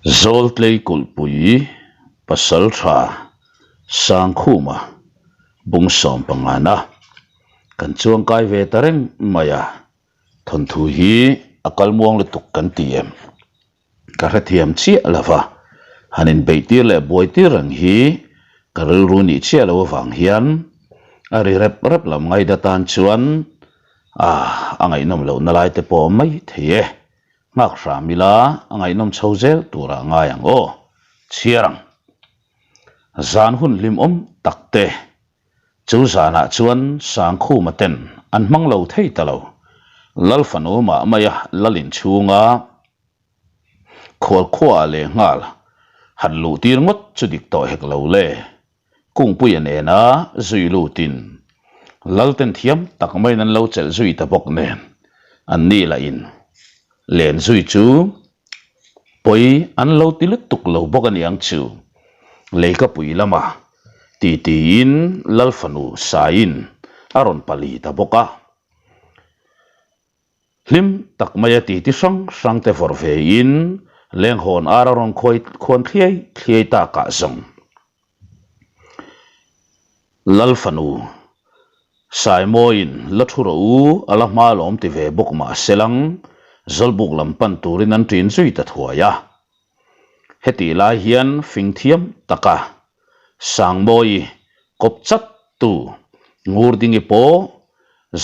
Zawltlei kulhpui Pasaltha Sangkhuma bung sawm pangana kan chuangkai ve ta reng mai a, thawnthu hi a kal muang lutuk kan ti em? Ka hrethiam chiah lo va, han inbeihtir leh buaitir reng hi ka rilru nih chiah lo avang hian a ri rep rep lam ngaida tan chuan a a ngaihnawm lohna lai te pawh mai thei e. Nghak hram ila a ngaihnawm chho zel turah ngai ang aw. Chhiar ang. Zan hun hlimawm tak te. Chu zanah chuan Sangkhuma ten an hmang lo thei ta lo. Lal fanu mah maia lal inchhunga khualkhuaah leh nghal han luh tir ngawt chu dik tawh hek lo le. Kungpuia nena zui lutin lal ten thiam tak maiin an lo chelh zui ta bawk nen an ni lahin len zui chu pawi an lo ti lutuk lo bawk a niang chu leikapui lama Titiin Lal fanu Saiin a rawn pali ta bawk a. Hlim tak maia titi hrang hrang te vawrh vein lenghawn ar a rawn khuai khuan thliai thliai takah zawng. Lal fanu Saimawiin la thu rawh u a la hma lawm ti ve bawk mah selang Zawlbuk lam pan turin an ṭin zui ta thuai a. Hetih lai hian fing thiam taka Sangmawi kawp chat tu Ngurdingi pawh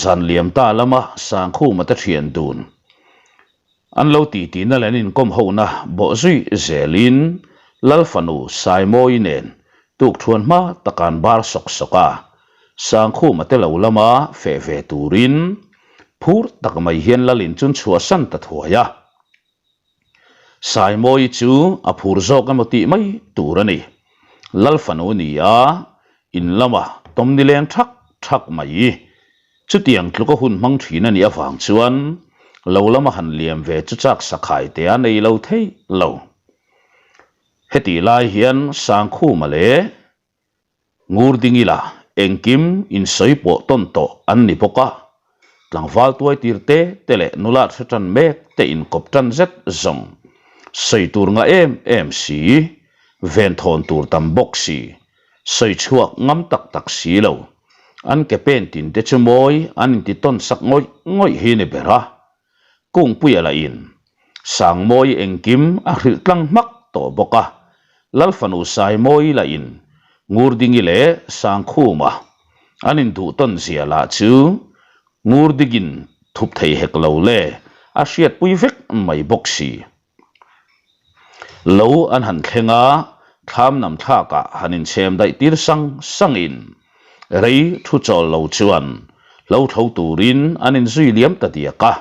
zan liam ta lama Sangkhuma te thian dun an lo tihtina leh an inkawm hona bawh zui zelin Lal fanu Saimawi nen tukthuan hma taka an bar sawk sawk a, Sangkhuma te lo lama feh ve turin phur tak mai hian Lalin chun chhuahsan ta thuai a. Saimawi chu a phur zawk emaw tih mai tur a ni. Lal fanu ni a, in lama tawm nileng thak thak mai. Chutiang tluka hun hmang thin a nih avang chuan lo lama han liam ve chu chak sakhai te a nei lo thei lo. Hetih lai hian Sangkhuma leh Ngurdingila engkim insawi pawh tawn tawh an ni bawk a, tlangval tuai tir te te leh nula hre tan mek te inkawp tan zet zawng sawi tur ngah em em si, venthawn tur tam bawk si, sawi chhuak ngam tak tak si lo, an ke pen tin te chu mawi an inti tawn sak ngawih ngawih hi ni ber a, Kungpuia lahin Sangmawi engkim a hrilh tlang hmak tawh bawk a, Lal fanu Saimawi lahin Ngurdingi leh Sangkhuma an induh tawn zia lah chu Ngurdigin thup thei hek lo le a hriatpui vek mai bawk si. Lo an han thleng a, thlam nam thlakah han inchhem daih tir sang sangin rei thu chawl lo chuan hlo tho turin an inzui liam ta diak a.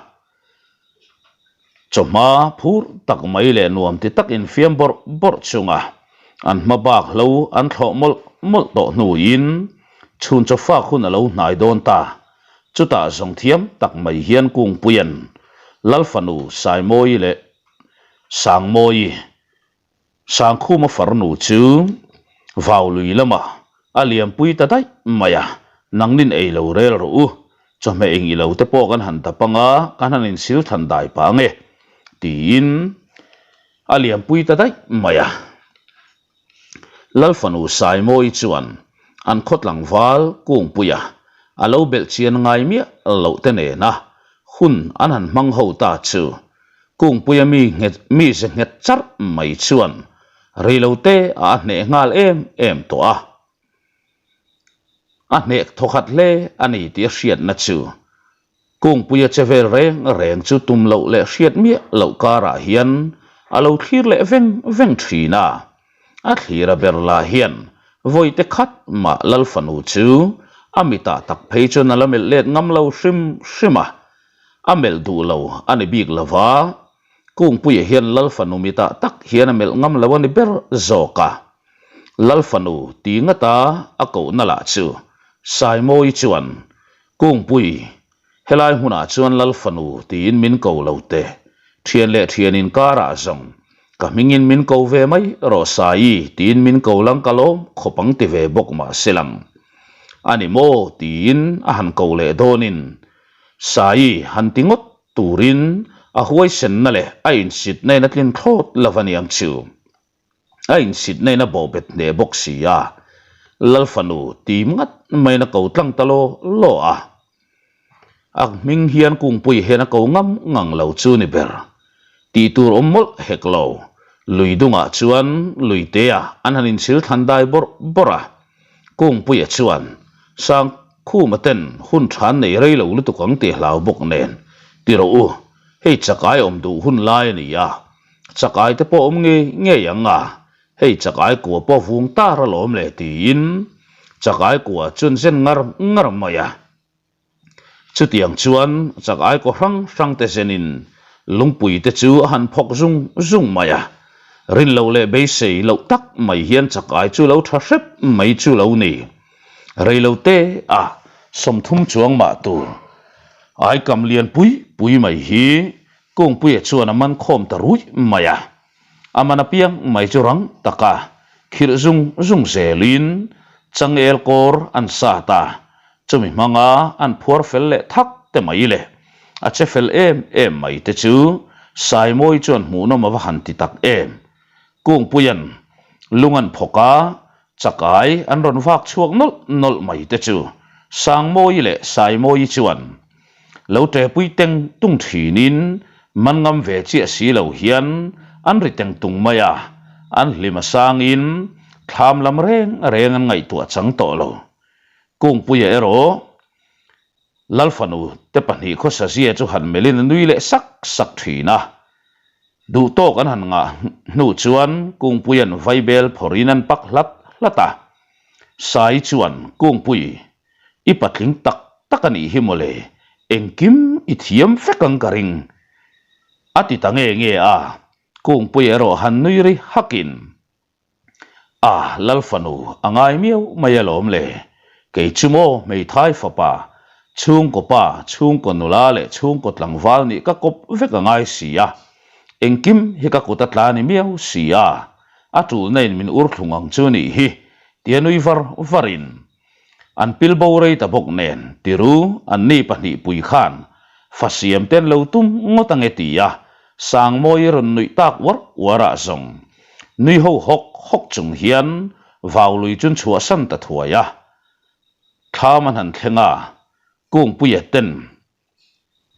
Chawhma phur tak mai leh nuam ti tak infiam bawrh bawrh chunga an hma bak hlo an thlawh mawlh mawlh tawh hnuin chhun chawfak hun a lo hnai dawn ta. Chutah zawng thiam tak mai hian Kungpuia'n Lal fanu Saimawi leh Sangmawi, Sangkhuma farnu chu Vaului lamah a liampui ta daih mai a, nangnin ei lo rel rawh u, chawhmeh eng i lo te pawh kan han dap anga kan han insil than dai pah ange, tiin a liampui ta daih mai a. Lal fanu Saimawi chuan an khaw tlangval Kungpuia a lo belh chian ngai miah loh te nena hun an han hmang ho ta chu Kungpuia mi nghet mi ze nghet charh mai chuan reilote a a hneh nghal em em tawh a. A hneh thawkhat hle a ni tih a hriatna chu Kungpuia che vel reng reng chu tum loh leh hriat miah loh karah hian a lo thlir leh veng veng thin a. A thlir a ber lah hian vawite khat mah Lal fanu chu a mitah tak phei chuan a la melh let ngam lo hrim hrim a. A melh duh lo a ni bik lo va, Kungpuia hian Lal fanu mitah tak hian a melh ngam lo a ni ber zawk a. Lal fanu ti ngata a kohna lah chu Saimawi chuan Kungpui, helai hmunah chuan Lal fanu tiin min ko lo te, thian leh thian inkarah zawng ka hmingin min ko ve mai rawh Saii tiin min ko lang ka lawm khawp ang ti ve bawk mah se lang a ni maw tiin a han ko leh dawnin Saii han ti ngawt turin A huaisenna leh a insitna in a tlin thlawt lo a niang chu. A insitna in a bawhbet hneh bawk si a, Lal fanu tim ngat maiin a ko tlang ta law law a. A hming hian Kungpui hian a ko ngam ngang lo chu ni ber. Tih tur awm mawlh hek lo. Lui dungah chuan Luitea an han inchhil thlan dai bawrh bawrh a. Kungpuia chuan Sangkhuma ten hun tha an nei rei lo lutuk ang tih hlau bawk nen, Ti rawh u, hei chakai awm duh hun lai a ni a, chakai te pawh awm ngei ngei ang a, hei chakai kua pawh vung tar alawm le tiin chakai kua chuan zen ngar ngar mai a. Chutiang chuan chak aikaw hrang hrang te zenin lungpui te chu a han phawk zung zung mai a, rin loh leh beisei loh tak mai hian chak ai chu lo tha hrep mai chu lo ni. Rei lo te a 30 chuang mah tur aikam lian pui pui mai hi Kungpuia chuan a man khawm ta ruih mai a, a man apiang mai chu rang taka khirh zung zung zelin changel kawr an sat a, chumi hmanga an phuar fel leh thak te mai le a che fel em em mai te chu Saimawi chuan hmuhnawm a va han ti tak em. Kungpuia'n lung an phawk a, Chakai an rawn vak chhuak nawlh nawlh mai te chu Sangmawi leh Saimawi chuan Lo ṭepui teng tung ṭhinin man ngam ve chiah si lo hian an ri teng tung mai a, an hlim a sangin thlam lam reng reng an ngaihtuah chang tawh lo. Kungpuia erawh Lalfanu te pahnih khawsazia chu han melhin a nui leh sak sak ṭhin a. Duh tawk an han ngah hnu chuan Kungpuia'n vaibel phawrhin an pak hlat hlat a. Sai chuan Kungpui I patling tak tak a nih hi mawle, engkim i thiam vek ang ka ring, a ti ta nge nge a, Kungpui erawh han nui ri hakin, A, Lal fanu a ngai miau mai alawm le, kei chu maw hmeithai fapa, chhungkaw pa, chhungkaw nula leh chhungkaw tlangval nih ka kawp vek a ngai si a, engkim hi ka kut a tla ni miau si a, a tulna in min ur thlung ang chu nih hi, tia nui var varin An pil bo rei ta bawk nen, tiru an ni pahnihpui khan fa siam te an lo tum ngawt ange ti a, Sangmawi rawn nuih tak uar uar ah zawng nui ho hawk hawk chung hian vaului chun chhuahsan ta thuai a. Thlam an han thleng a, Kungpuia ten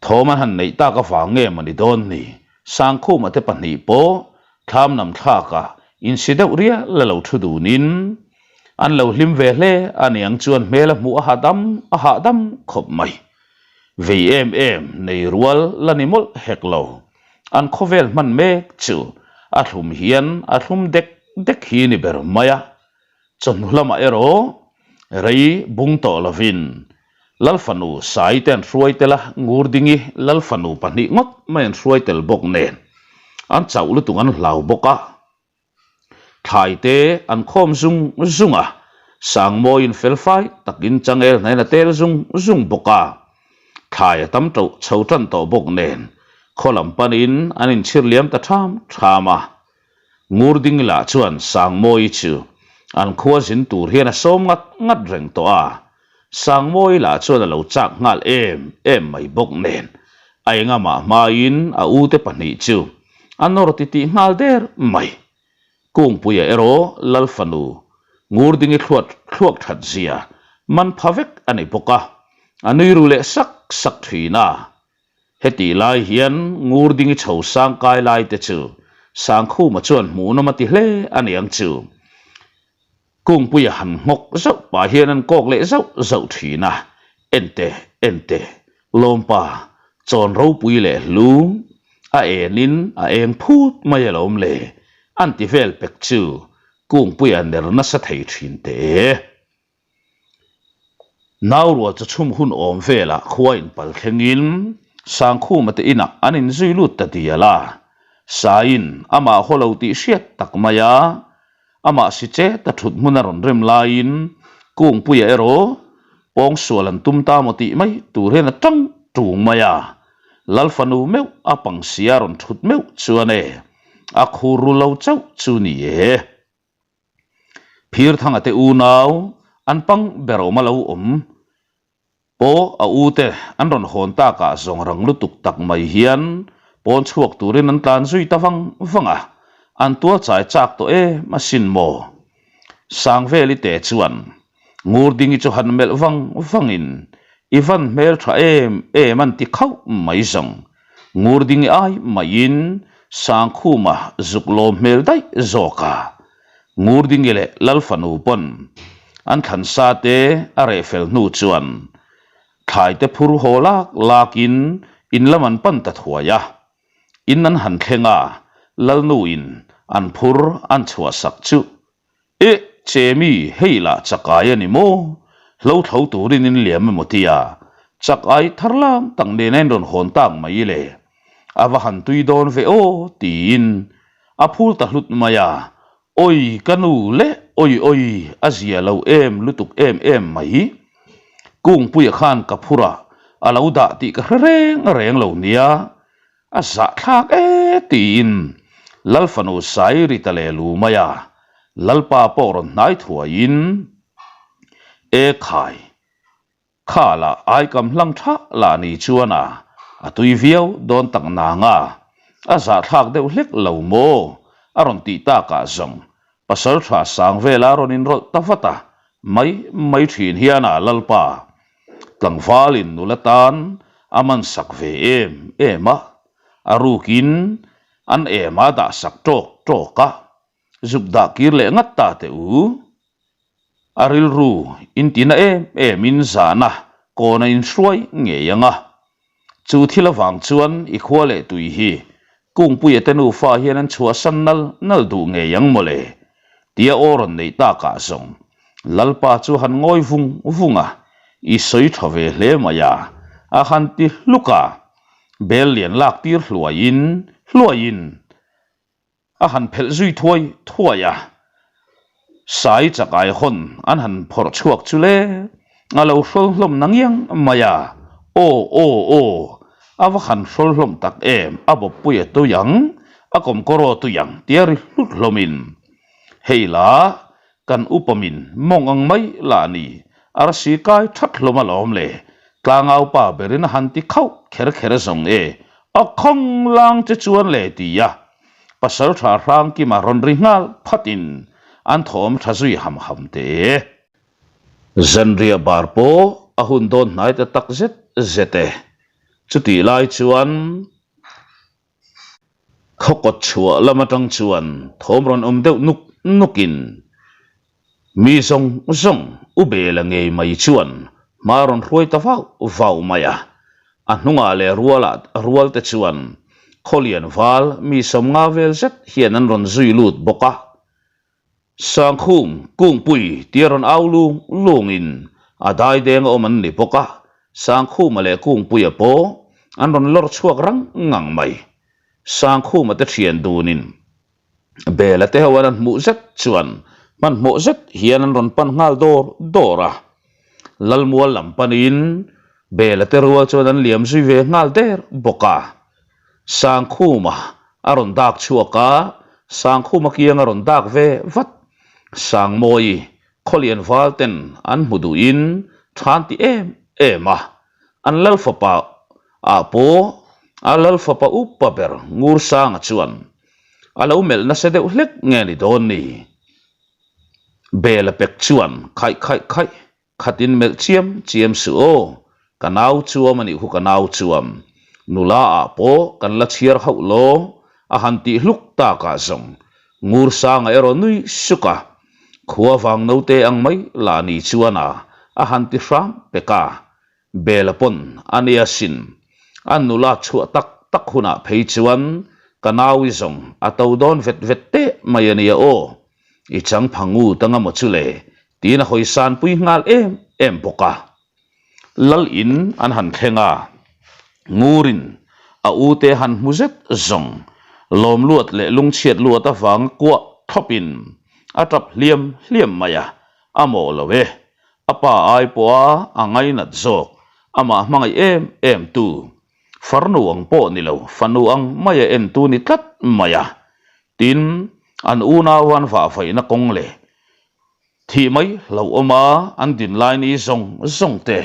Thawm an han neih tak avang nge mawni dawn ni? Sangkhuma te pahnih pawh thlam nam thlakah insi deuh rial la lo thu dunin an lo hlim ve hle a niang chuan hmel a hmuh a hahdam a hahdam khawp mai. Vei em em nei rual la ni mawlh hek lo. An khawvel hman mek chu a thlum hian a thlum dek dek hi ni ber mai a. Chawhnu lamah erawh rei bung tawh lovin Lal fanu Sai te an hruai tel a, Ngurdingi Lal fanu pahnih ngawt mai an hruai tel bawk nen an chauh lutuk an hlau bawk a. Thlai te an khawm zung zung a, Sangmawiin felfai takin changel hnain a tel zung zung bawk a. Thlai a tam tauh chho tan tawh bawk nen khaw lam panin an inchhir liam ta ṭham ṭham a. Ngurdingi lah chuan Sangmawii chu an khua zin tur hian a sawm ngat ngat reng tawh a, Sangmawii lah chuan a lo chak nghal em em mai bawk nen a engamah hmain a ute pahnih chu a nawr titih nghal der mai. Kungpuia erawh Lal fanu Ngurdingi thluat thluak that zia man pha vek a ni bawk a, a nui ru leh sak sak thin a. Hetih lai hian Ngurdingi chho sang kai lai te chu Sangkhuma chuan hmuhnawm a ti hle a niang chu. Kungpuia han nghawk zauh pah hian an kawk leh zauh zauh thin a, Ente, ente, Lawmpa, chawn ropui leh hlu, a enin a eng phut mai alawm le, an ti vel pek chu Kungpuia ner nasa thei thin teh e. Nau rual chu chhum hun awm velah khua inpal thlengin Sangkhuma te inah an inzui lut ta dial a, Saiin amah haw lo tih hriat tak mai a, amah si che ta thut hmun a rawn rem laiin Kungpuia erawh pawngsual an tum ta maw tih mai tur hian a tang tung mai a, Lal fanu meuh a pangsia rawn thut meuh chuan e, a khur ru lo chauh chu ni e. Phirthanga te unau an pang ber awm a lo awm pawh a u te an rawn hawn takah zawng rang lutuk tak mai hian. Pawn chhuak turin an tlan zui ta vang vang a, an tual chai chak tawh em asin maw? Sangveli te chuan Ngurdingi chu han melh vang vangin i van hmel tha em em an ti khauh mai zawng. Ngurdingi ai maiin Sangkhuma zuk lawm hmel daih zawk a. Ngurdingi leh Lalfanu pawn an thlan sa te a reh fel hnu chuan Thlai te phur haw lak lakin in lam an pan ta thuai a. In an han thleng a, Lalnu in an phur an chhuah sak chu. Eh, Chemi, hei lah chakai a ni maw? Hlo thlo turin in liam emaw tia, chakai thar lam tak nen a in rawn hawn tak mai le. A va han tui dawn ve aw, tiin a phul ta hlut mai a. Oi ka nu leh oi oi a zia lo em lutuk em em mai. Kungpuia khan ka phur a, a lo dah tih ka hre reng reng lo nia, a zahthlak e tiin Lalfanu sai ri ta leh lu mai a, Lalpa pawh rawn hnai thuaiin E khai Kha lah aikam hlang tha lah ni chuan a, a tui viau dawn tak nang a, a zahthlak deuh hlek lo maw? a rawn tih takah zawng pasal tha sang vela rawn inrawlh ta vat a, mai mai thin hian a Lalpa tlangvalin nula tan a man sak ve em em a, a rukin an em a dah sak tawk tawk a, zuk dah kir leh ngat ta teh u. A rilru intina em em in zahna kawn a inhruai ngei ang a. Chu thil avang chuan i khua leh tui hi Kungpuia te nufa hian an chhuahsan nal nal duh ngei ang mawle tia aw rawn neih takah zawng Lalpa chu han ngawi vung vung a, i sawi tha ve hle mai a, a han ti hluk a. Bel lian lak tir hluaiin hluaiin A han phelh zui thuai thuai a, Sai chakai hawn an han phawrh chhuak chu le, a lo hrawl hlawm na ngiang mai a, Aw aw aw, a va han hrawl hlawm tak em, a bawppui a tui ang, a kawmkawr aw tui ang tia ri hlut hlawmin, Hei la, kan upa min mawng ang mai lah ni, arsi kai that hlawm alawm le, tlangau pa berin a han ti khauh kher kher zawng e, a khawng lang che chuan le tia Pasalṭha Hrangkima rawn ri nghal phatin an thawm ṭha zui ham ham te. Zanriah bar pawh a hun dawn hnai ta tak zet zet e. Chutih lai chuan khaw kawt chhuah lam aṭang chuan thawm rawn awm deuh nuk nukin Mi zawng zawng u Bela ngei mai chuan hma rawn hruai ta vau vau mai a, a hnungah leh rualah rual te chuan Khawlian val mi 50 vel zet hian an rawn zui lut bawk a. Sangkhum Kungpui tia rawn au lung lungin a daideng a awm an ni bawk a, Sangkhuma leh Kungpuia pawh an rawn lawr chhuak rang ngang mai. Sangkhuma te thian dunin Bela te ho an han hmuh zet chuan hmanhmawh zet hian an rawn pan nghal dawr dawr a. Lalmual lam panin Bela te rual chuan an liam zui ve nghal der bawk a. Sangkhuma a rawn dak chhuak a, Sangkhuma kiang a rawn dak ve vat. Sangmawi khawlian val ten an hmu duhin than ti em em a. An Lalfapa ah pawh a Lalfapa upa ber Ngursanga chuan a lo melh nasa deuh hlek nge ni dawn ni? Bela pek chuan khaih khaih khaih khatin melh chiam chiam suh aw, ka nau chuam a nih khu ka nau chuam, nula ah pawh kan la chhiar hauh law a han tih hluk takah zawng Ngursanga erawh nui suk a, khua vang naute ang mai lah ni chuan a a han ti hram pek a. Bela pawn a nia sin. A nula chhuah tak tak hunah phei chuan ka nau i zawng a to dawn vet vet teh mai a nia aw. I chang pha ngu ta nga maw chu le tiin a hawi san pui nghal em em bawk a. Lal in an han thleng a, Ngurin a u te han hmu zet zawng lawm luat leh lungchhiat luat avanga kuah thlawpin a tap hliam hliam mai a, a mawh lo e. A pa ai pawha a ngainat zawk, amah hmangaih em em tu, farnu ang pawh ni lo, fanu ang maia entu ni tlat mai a. Tin, an unau an vahvaihna kawng leh thih mai hlauhawma an din lai ni zawng zawng te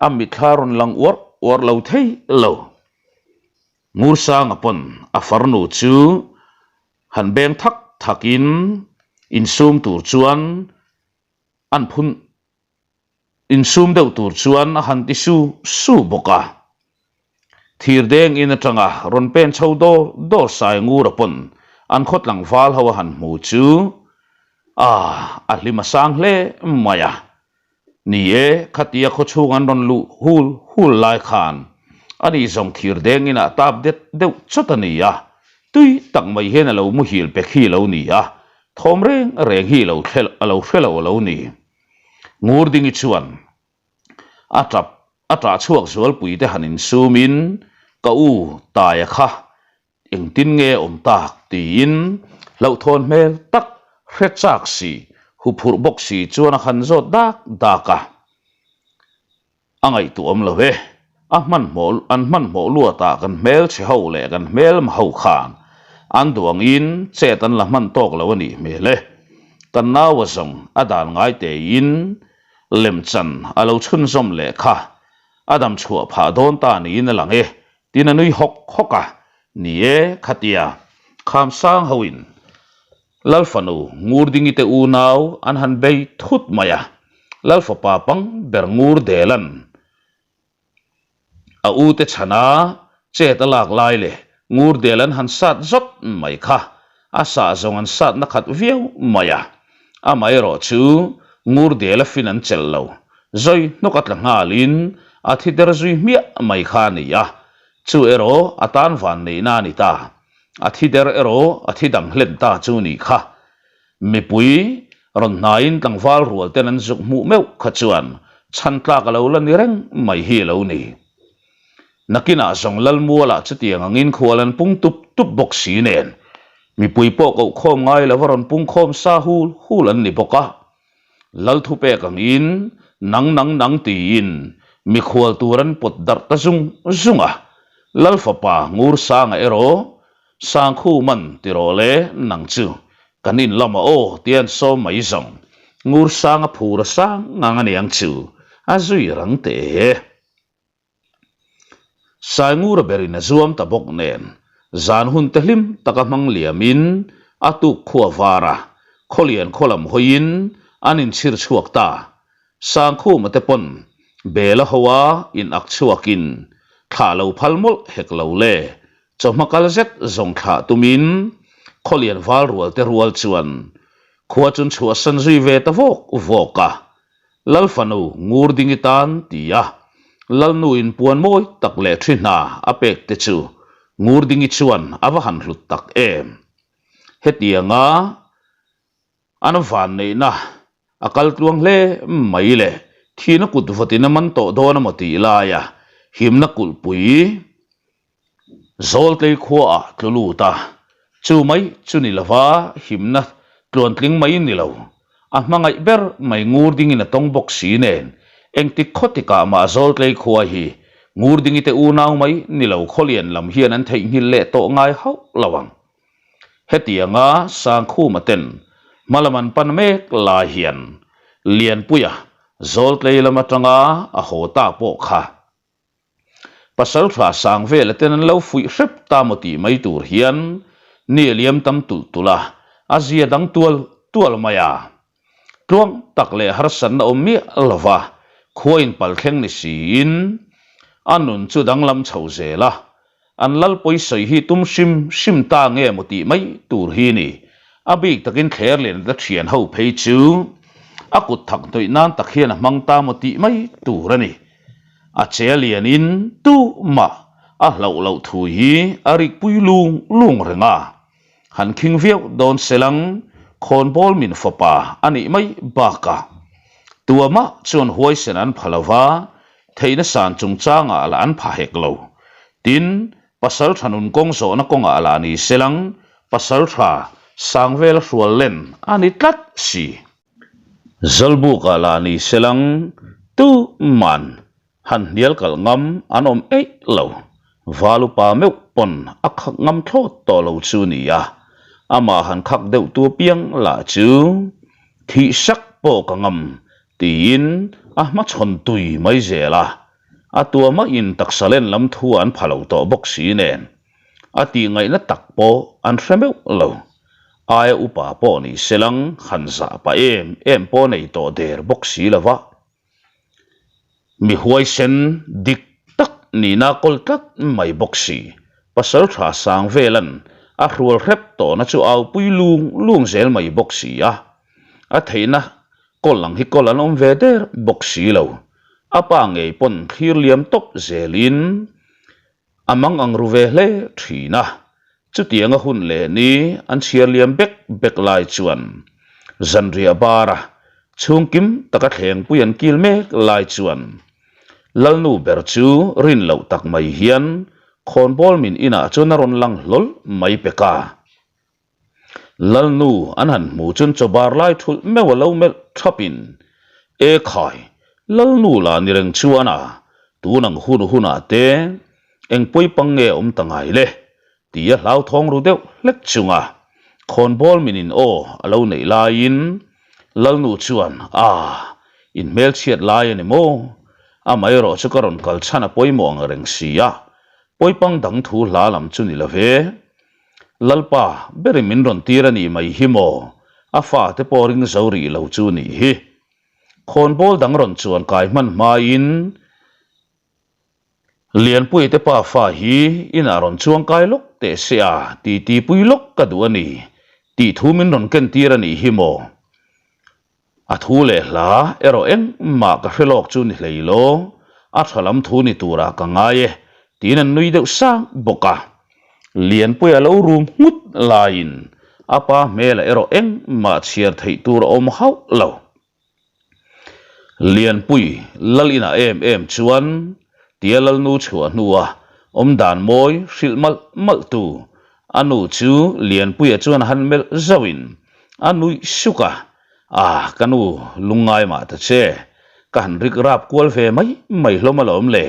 a mitthla rawn lang uar uar lo thei lo. Ngursanga pawn a farnu chu han beng thak thakin insum tur chuan an phun insum deuh tur chuan a han ti su su bawk a. Thir deng in atanga rawn pen chho dawr dawr sai ngura pawn an khaw tlangval ho a han hmu chu a a hlim a sang hle mai a. Ni e, khatia khaw chhung an rawn luh hul hul lai khan ani zawng thir deng inah tap det deuh chawt a ni a, tui tak mai hian a lo muhil pe khi lo ni a, thawm reng reng hi lo a lo hre lo a lo ni. Ngurdingi chuan a tap a tah chhuak zualpui te han insumin ka u Taia kha Engtin nge awm tak? tiin hlauhthawn hmel tak hre chak si, huphurh bawk si chuan a han zawt dak dak a. A ngaihtuah awm lo e, a hmanhmawh an hmanhmawh luatah kan hmelchhe ho leh kan hmelma ho khan an duangin chet an la hman tawk lo a nih hmel e. Kan naua zawng a dan ngai tein lemchan a lo chhunzawm leh kha a dam chhuah phah dawn ta niin a lang e Tin a nui hawk hawk a, Ni e, khatia, Khamsang hoin Lalfanu Ngurdingi te unau an han bei thut mai a, Lalfapa pang ber Ngurdelan a u te chhana chet a lak lai leh Ngurdel an han sat zawt mai kha a sah zawng an satna khat viau mai a, amaherawh chu Ngurdel a fin an chelh lo, zawi hnawk a tla nghalin a thi der zui hmiah mai kha a ni a, chu erawh a tan van neihna a ni ta, a thi der erawh a thi dang hlen ta chu nih kha. Mipui rawn hnaiin tlangval rual ten an zuk hmuh meuh kha chuan chhan tlak a lo la ni reng mai hi a lo ni. Nakinah zawng Lalmualah chutiang angin khual an pung tup tup bawk si nen, mipui pawh koh khawm ngai lova rawn pung khawm sa hul hul an ni bawk a. Lal thupek angin nang nang nang tiin mikhual tur an pawt darh ta zung zung a. Lal fapa Ngursanga erawh Sangkhuman ti rawh le nang chu kan in lamah aw tia an sawm mai zawng Ngursanga phur a sang ngang aniang chu a zui rang teh e. Saingura berin a zuam ta bawk nen, zan hun te hlim taka hmang liamin a tuk khua var a, khawlian khaw lam hawiin an inchhir chhuak ta. Sangkhuma te pawn bel a ho a in ak chhuakin thlah lo phal mawlh hek lo le, chawhma kal zet zawng thlah tumin khawlian val rual te rual chuan khua chun chhuahsan zui ve ta vawk vawk a. Lal fanu Ngurdingi tan ti a, Lalnu in puan mawi tak leh thi hna a pek te chu Ngurdingi chuan a va han hlut tak em. Hetianga an vanneihna a kal tluang hle mai le, thihna kut vawtin a man tawh dawn emaw tih laia himna kulhpui Zawltlei khuaah tlu lut a, chu mai chu ni lova himna tluantling mai ni lo. A hmangaih ber mai ngur dingin a tawng bawk si nen, engtik khaw tikah mah Zawltlei khua hi ngur dingi te unau mai ni lo khawlian lam hian an theihnghilh leh tawh ngai hauh lo ang. Hetianga Sangkhuma ten hmalam an pan mek lai hian Lianpuia Zawltlei lam atanga a haw ta pawh kha Pasal tha sang vela ten an lo fuih hrep ta maw tih mai tur hian ni a liam tam tulh tulh a, a zia dang tual tual mai a. Tluang tak leh harsatna awm miah lova khua inpal thleng ni siin a nun chu danglam chho zel a, An lal pawisawi hi tum hrim hrim ta nge maw tih mai tur hi ni. A bik takin Thlerlian te thian ho phei chu a kut thak hnawih nan tak hian a hmang ta maw tih mai tur a ni. A che lianin tu mah a hlauh loh thu hi a rikpui lung lung reng a. Han khing viau dawn selang khawnbawl min fapa a nih mai bakah tuamah chuan huaisen an pha lo va, theihna san chungchangah lah an pha hek lo. Tin, pasal tha nun kawng zawhna kawngah lah ni selang pasal tha Sangvela hrual len a ni tlat si. Zawlbukah lah ni selang tuman Han hnial kalh ngam an awm eih lo. Val upa meuh pawn a khak ngam thlawt tawh lo chu nia. Amah han khak deuh tu apiang lah chu thih sak pawh ka ngam tiin a hmachhawn tui mai zel a. A tua maiin taksa len lam thu an pha lo tawh bawk si nen. A tih ngaihna tak pawh an hre meuh lo. Aia upa pawh ni selang han zah pah em em pawh nei tawh der bawk si lo va. Mi huaisen dik tak nihna kawl tlat mai bawk si. Pasal tha sang velan a hrual hrep tawhna chu aupui lung lung zel mai bawk si a. A theihna kawl ang hi kawl an awm ve der bawk si lo. A pa ngei pawn thlir liam tawp zelin A mang ang ru ve hle thin a, chutianga hun leh ni an chhiar liam bek bek lai chuan zanriah bara chhungkim taka thlengpui an kil mek lai chuan Lalnu ber chu rin loh tak mai hian khawnbawl min inah chuan a rawn lang hlawl mai pek a. Lalnu an han hmu chuan chawbar lai thulh meuh a lo melh thapin, E khai, Lalnu lah ni reng chuan a, tun ang hun hunah te eng pawipang nge awm ta ngai le? tia hlauthawng ru deuh hlek chunga khawnbawl minin aw a lo neih laiin Lalnu chuan, A, in hmelchhiat lai a ni maw? Amaherawh chu ka rawn kal chhan a pawimawh ang reng si a, pawipang dang thu hla lam chu ni lo ve. Lalpa, berin min rawn tir a nih mai hi maw? A fate pawh ring zo rih lo chu nih hi. Khawnbawl dang rawn chuan kai hman hmain Lianpuia te pa fa hi inah rawn chuang kai lawk teh se a, titi pui lawk ka duh a ni tih thu min rawn ken tir a nih hi maw? A thu leh hla erawh engmah ka hre lawk chu ni hlei lo, a tha lam thu ni turah ka ngai e, tiin an nui deuh sang bawk a. Lianpuia lo rum nghut laiin a pa hmelah erawh engmah chhiar theih tur a awm hauh lo. Lianpui lal inah em em chuan tia lalnu chhuah hnua awmdan mawi hrilh malh malh tu a nu chu Lianpuia chuan a han melh zauhin A nuih suk a, Ah, ka nu, lungngai mah ta che. Ka han rik rap kual ve mai mai hlawm alawm le.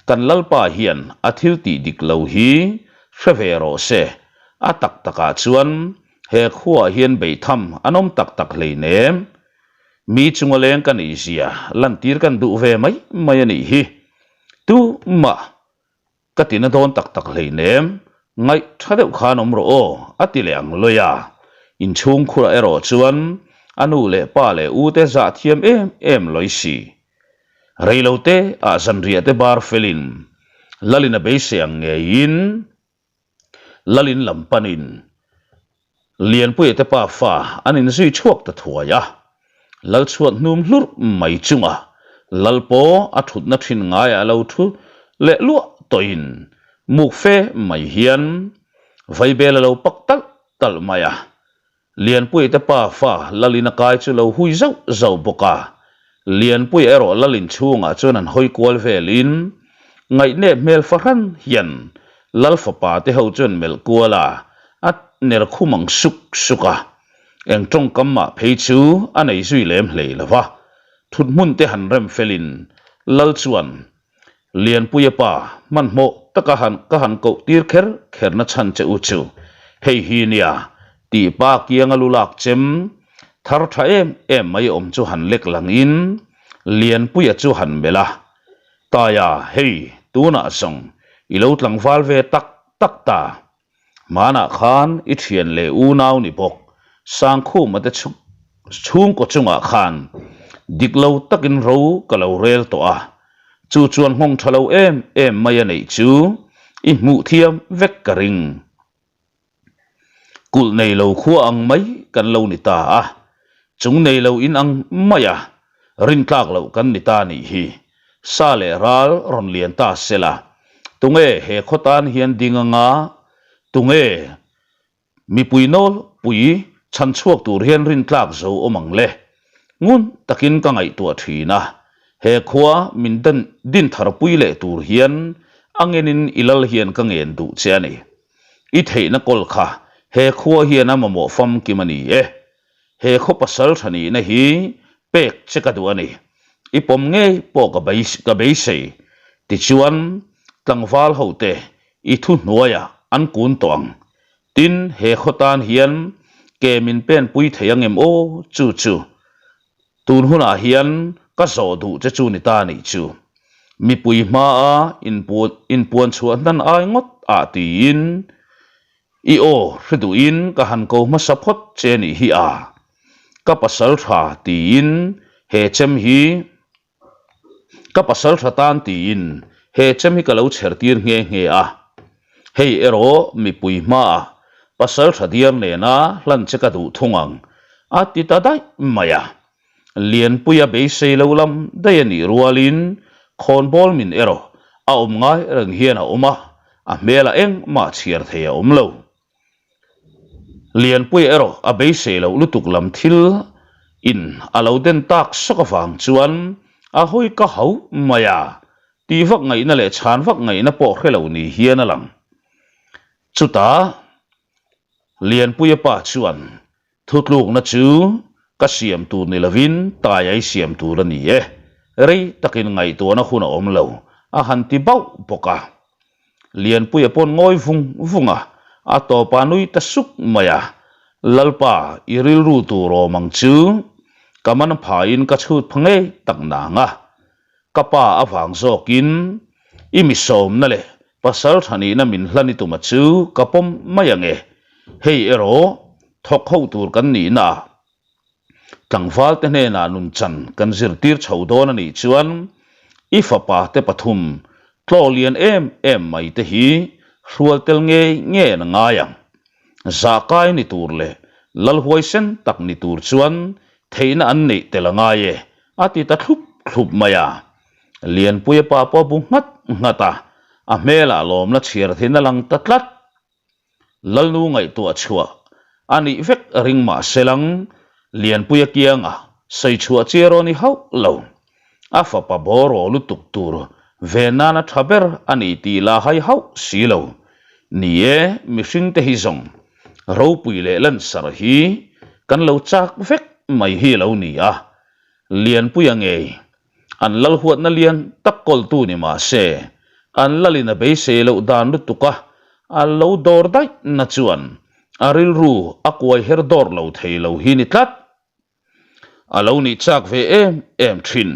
Kan Lalpa hian a thil tih dik lo hi hre ve rawh se. A tak takah chuan he khuaah hian beihtham an awm tak tak hleinem. Mi chunga leng ka nih zia lantir kan duh ve mai mai a nih hi. Tumah Ka ti na dawn tak tak hleinem, ngaih tha deuh khan awm rawh aw, a ti leh ang lawi a. Inchhung khurah erawh chuan a nu leh pa leh u te zah thiam em em lawi si. Rei lo te ah zanriah te bar felin Lalin a beisei ang ngeiin Lalin lam panin Lianpuia te pa fa an inzui chhuak ta thuai a, Lalchhuat hnum hlurh mai chunga Lalpaw a thutna thin ngaiah a lo thu leh luah tawhin muk fe mai hian vaibel a lo pak talh talh mai a. Lianpuia te pa fa Lalin a kai chu lo hui zauh zauh bawk a, Lianpuia erawh Lalin chhungah chuan an hawi kual velin ngaihnep hmel fahran hian Lal fapa te ho chuan melh kual a, a ner khum ang suk suk a. Eng tawngkam mah phei chu a nei zui lem hlei lo va, thut hmun te han rem felin Lal chuan Lianpuia pa hmanhmawh taka han ka han koh tir kher kher na chhan che u chu hei hi nia tih pa kianga lu lak chem thar tha em em mai awm chu han lek langin Lianpuia chu han melh a, Taia hei tunah zawng i lo tlangval ve tak tak ta. Hmanah khan i thian leh unau ni bawk Sangkhuma te chhungkaw chungah khan dik lo takin ro ka lo rel tawh a, chu chuan nghawng tha lo em em mai a neih chu i hmuh thiam vek ka ring. Kulh nei lo khua ang mai kan lo ni ta a, chung nei lo in ang mai a, rintlak loh kan ni ta nih hi. Sa leh ral rawn lian ta se la, tunge he khaw tan hian ding anga, tunge mipui nawlpui chhan chhuak tur hian rintlak zo awm ang le? Ngun takin ka ngaihtuah thin a, he khua min din tharpui leh tur hian a ngenin i lal hian ka ngen duh che a ni. I theihna kawl kha he khua hian a mamawh famkim a ni e. He khaw pasal tha nihna hi pek che ka duh a ni. I pawm ngei pawh ka ka beisei. Tichuan, tlangval hote i thu hnuaiah an kun tawh ang. Tin, he khaw tan hian ke min penpui thei angem aw chu chu. Tun hunah hian ka zawh duh che chu ni ta nih chu. Mipui hmaa inpuan chhuah hnan ai ngawt a. ah tiin i aw hre duhin ka han ko hmasa phawt che nih hi a, ka pasal tha tiin he chem hi Ka pasal tha tan tiin he chem hi ka lo chher tir nghe nghe a, hei erawh mipui hmaah pasal tha diar nena hlan che ka duh thung ang a ti ta daih mai a. Lianpuia beisei lo lam daih a nih rualin khawnbawl min erawh a awm ngai reng hian a awm a, a hmelah engmah chhiar thei a awm lo. Lianpuia erawh a beisei loh lutuk lam thil in a lo den tak sawk avang chuan a hawi ka hauh mai a, tih vak ngaihna leh chhan vak ngaihna pawh hre lo ni hian a lang. Chutah Lianpuia pa chuan Thutlukna chu ka siam tur ni lovin tai ai siam tur a ni e, rei takin ngaihtuahna hun a awm lo, a han ti bauh bawk a. Lianpuia pawn ngawi vung vung a, a tawpah nui ta suk mai a, Lalpa, i rilru tur awm ang chu ka man phaiin ka chhut pha ngei tak nang a, Ka pa avang zawkin i mi sawmna leh pasal tha nihna min hlan i tuma chu ka pawm mai ang e. Hei erawh thawk ho tur kan nihna ah tlangval te hnenah nunchan kan zirtir chho dawn a nih chuan i fapa te pathum tlaw lian em em mai te hi hrual tel ngei ngei an ngai ang. Zahkai ni tur leh lalhuaisen tak ni tur chuan theihna an neih tel a ngai e A ti ta thlup thlup mai a. Lianpuia pa pawh a bu nghat nghat a, a hmelah lawmna chhiar thin a lang ta tlat. Lalnu ngaihtuah chhuah a nih vek ring mah se lang, Lianpuia kianga sawi chhuah chi erawh ni hauh lo. A fapa bawraw lutuk tur ve nana tha ber a ni tih la hai hauh si lo. Ni e, mihringte hi zawng ropui leh lansar hi kan lo chak vek mai hi a lo ni a, Lianpuia ngei an lal huatna lian tak kawltu ni mah se, an lalin a beisei loh dan lutuk a, a lo dawr daih na chuan a rilru a kuai her dawr lo thei lo hi ni tlat. A lo nih chak ve em em thin.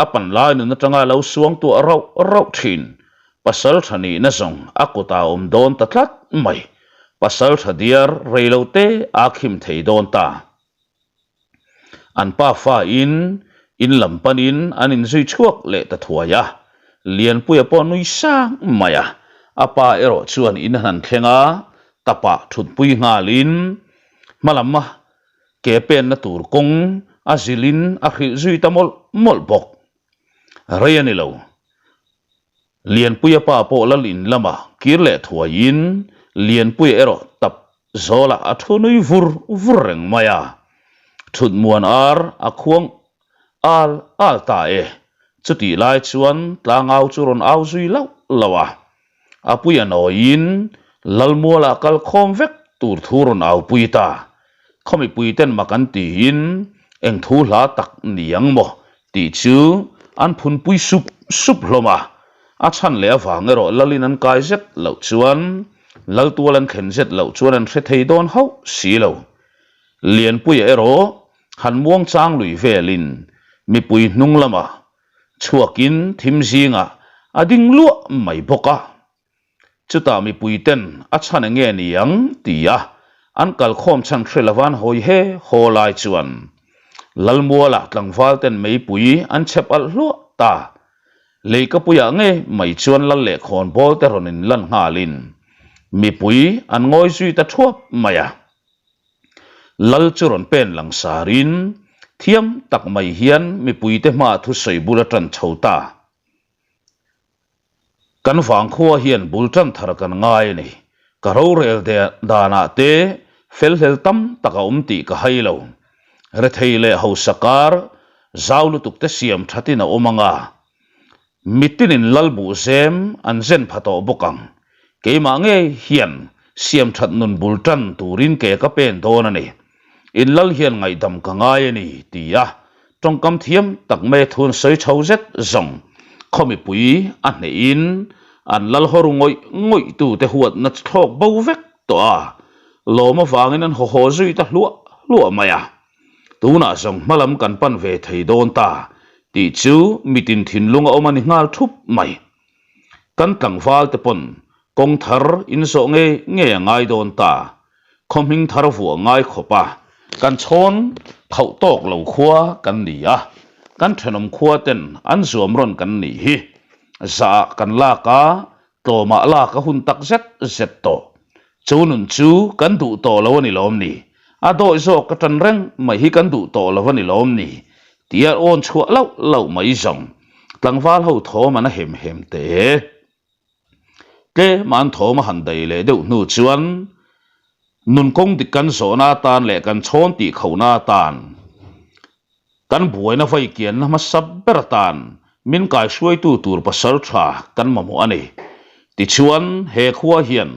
A pan lai nun atanga a lo suang tuah rauh rauh thin. Pasal tha nihna zawng a kutah a awm dawn ta tlat mai. Pasal tha diar rei lo te aa khim thei dawn ta. An pa fa in in lam panin an inzui chhuak leh ta thuai a. Lianpuia pawh nui sang mai a. A pa erawh chuan in a hnan thleng a, tapah thutpui nghalin hmalam a Ke penna tur kawng a zilhin a hrilh zui ta mawlh mawlh bawk. Rei a ni lo. Lianpuia pa pawh lal in lamah kir leh thuaiin Lianpuia erawh tap zawlah a thu nui vur vur reng mai a. Thut muan ar a khuang al al ta e. Chutih lai chuan tlangau chu rawn au zui lauh lauh a. A pui a nawiin Lalmualah kal khawm vek tur thu rawn aupui ta. Khaw mipuiten mak an tiin eng thu hla tak ni ang maw tih chu an phunpui sup sup hlawm a. A chhan leh avang erawh Lalin an kai zet loh chuan Laltual an thlen zet loh chuan an hre thei dawn hauh si lo. Lianpuia erawh han muangchang lui velin mipui hnung lamah Chhuakin thim zingah a ding luah mai bawk a. Chutah mipuiten a chhan enge ni ang ti a an kalkhawm chhan hre lova an hawi he haw lai chuan Lalmualah tlangvalten meipui an chhep alh hluah ta. Leikapuiah nge mai chuan lal leh khawnbawl te rawn inlan nghalin mipui an ngawi zui ta thuap mai a. Lal chu rawn pen lang sarin thiam tak mai hian mipuite hmaah thusawi bul a tan chho ta. Kan vangkhua hian bul tan thar kan ngai a ni. Ka rorel danah te felhlel tam tak a awm tih ka hai lo. Rethei leh hausa kar zau lutuk te siam thatin a awm ang a. Mitinin lal buh zem an zen pha tawh bawk ang. Keimah ngei hian siamthat nun bul tan turin ke ka pen dawn a ni. In lal hian ngaihdam ka ngai a ni, ti a tawngkam thiam tak mai a thun sawi chho zet zawng khaw mipui a hnehin an lal hawru ngawih ngawihtute huatna thlawk bo vek tawh a, lawm avangin an haw haw zui ta hluah hluah mai a. Tunah zawng hmalam kan pan ve thei dawn ta tih chu mitin thinlung a awm a ni nghal thup mai. Kan tlangval te pawn Kawng thar in zawh ngei ngei a ngai dawn ta. Khaw hming thar vuah ngai khawp a, kan chhawn khauh tawk lo khua kan ni a, kan thenawm khua ten an zuam rawn kan nih hi. Zah ah kan lak a, tlawmah lak a hun tak zet zet tawh. Chu nun chu kan duh tawh lo a ni lawm ni? A dawi zawk ka tan reng mai hi kan duh tawh lo a ni lawm ni? Tia awn chhuah lauh lauh mai zawng tlangval ho thawm an a hem hem te. Tlem an thawm a han dai leh deuh hnu chuan nun kawng dik kan zawhna atan leh kan chhawn tih khohna atan kan buaina vaikianna hmasa ber atan min kaihruaitu tur pasal tha kan mamawh a ni. Tichuan he khua hian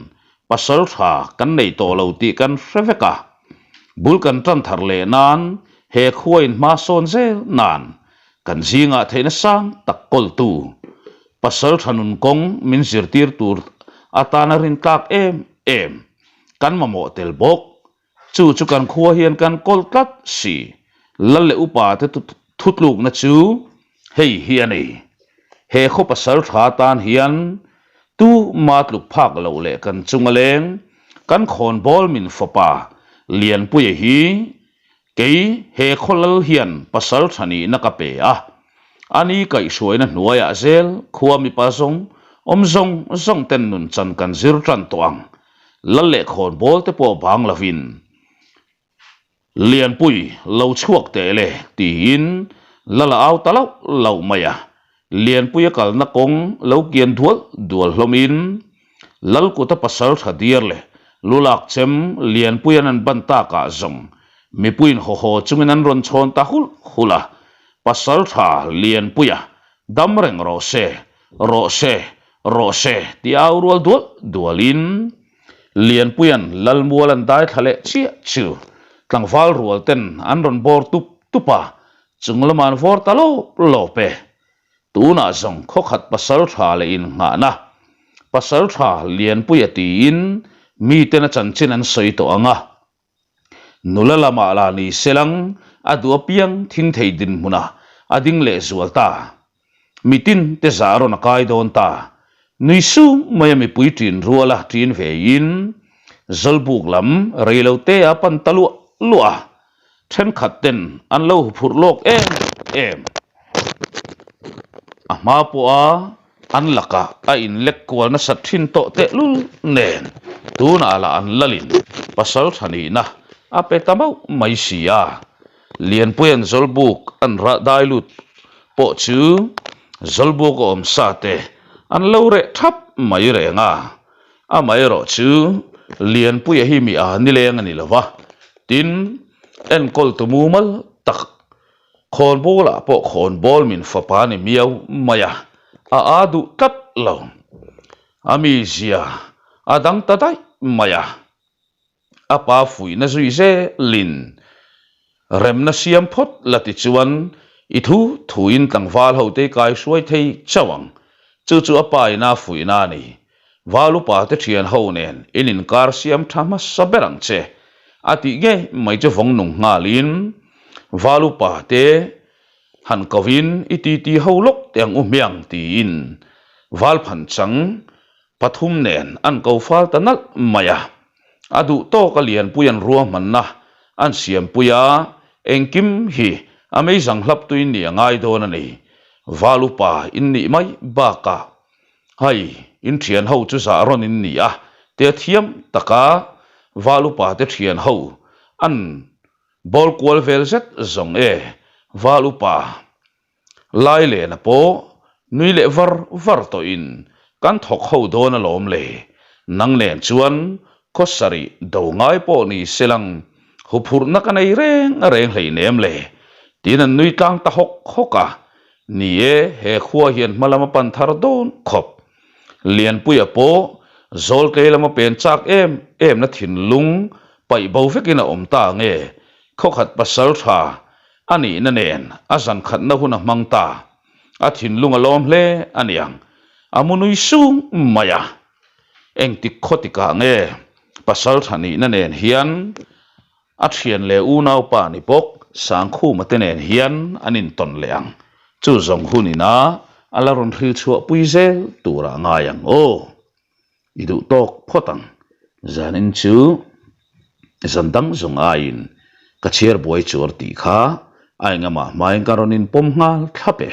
pasal tha kan nei tawh lo tih kan hre vek a, bul kan tan thar leh nan he khua in hma sawn zel nan kan zingah theihna sang tak kawltu Pasal tha nun kawng min zirtir tur atana rintlak em em kan mamawh tel bawk. Chu chu kan khua hian kan kawl tlat si. Lal leh upa te thutlukna chu hei hi a ni. He khaw pasal tha tan hian tu ma tluk phak loh leh kan chunga leng kan khawnbawl min fapa Lianpuia hi Kei he khawlal hian pasal tha nihna ka pe a, ani kaihhruaina hnuaiah zel khua mipa zawng awm zawng zawng ten nun chan kan zir tan tawh ang. Lal leh khawnbawl te pawh bang lovin Lianpui lo chhuak teh le tiin lal a au ta lauh lauh mai a, Lianpuia kalna kawng lo kian dual dual hlawmin Lalkuta pasal tha diar leh lulak chem Lianpuia'n an ban takah zawng mipuiin haw haw chungin an rawn chhawn ta hulh hulh a, Pasal tha Lianpuia dam reng rawh se, rawh se, rawh se tih au rual dual dualin Lianpuia'n Lalmual an dai thla leh chiah chu tlangval rual ten an rawn bawr tup tup a, Chung lamah an vawr ta lawp lawp e. Tunah zawng khawkhat pasal tha leh innghahna, pasal tha Lianpuia tiin miten a chanchin an sawi tawh ang a. Nula lamah lah ni selang a duh apiang thing thei dinhmunah a ding leh zual ta. Mitin te zah rawn a kai dawn ta. Nui sung maia mipui ṭin ruala ṭin vein Zawlbuk lam reilotea pan ta luah luah a. Thenkhat ten an lo huphurh lawk em em. A hma pawha an lakah a inlek kual nasat thin tawh tehlul nen tunah lah an lalin pasal tha nihna a pe ta mauh mai si a. Lianpuia'n Zawlbuk an rah dai lut pawh chu Zawlbuk a awm sa te an lo reh thap mai reng a. Amaherawh chu Lianpuia hi mi a nileng a ni lo va, tin, enkawltu mumal tak khawnbawlah pawh khawnbawl min fapa ni miau mai a, a a duh tlat lo. A mizia a dang ta daih mai a, a pa fuihna zui zelin Remna siam phawt la ti chuan i thu thuin tlangval hote i kai hruai thei chauh ang. Chu chu a pa ina fuihna a ni. Val upa te thian ho nen in inkar siam tha hmasa ber ang che. A tih ngei mai chu vawng nung nghalin val upa te han kovin i titi ho lawk teh ang u hmiang tiin val phan chang pathum nen an ko fal ta nalh mai a, a duh tawk a lianpui an ruahmanna an siampui a, engkim hi a meizang hlap tuin nih a ngai dawn a ni. Val upa in nih mai bakah hei in thian ho chu zah rawn in ni a, tia thiam taka val upa te thian ho an bawl kual vel zet zawng e, val upa Lailena pawh nui leh var var tawhin kan thawk ho dawn alawm le, nang nen chuan khaw sarih do ngai pawh ni se lang huphurhna ka nei reng reng hleinem le tiin an nui tlang ta hawk hawk a, ni e he khua hian hma lam a pan thar dawn khawp. Lianpuia pawh Zawltlei lama pen chak em em na thinlung paih bo vekin a awm ta nge khawkhat pasal tha A nihna nen a zan khatna hun a hmang ta. A thinlung a lawm hle a niang. A mu nui sung mai a. Engtik khaw tikah nge pasal tha nihna nen hian a thian leh unaupa ni bawk Sangkhuma te nen hian an intawn leh ang. Chu zawng hun ina a la rawn hril chhuahpui zel turah ngai ang aw. I duh tawk phawt ang. Zanin chu zan dang zawng aiin ka chhiar buai chuar tih kha a engamah hmain ka rawn inpawm nghal thlap e.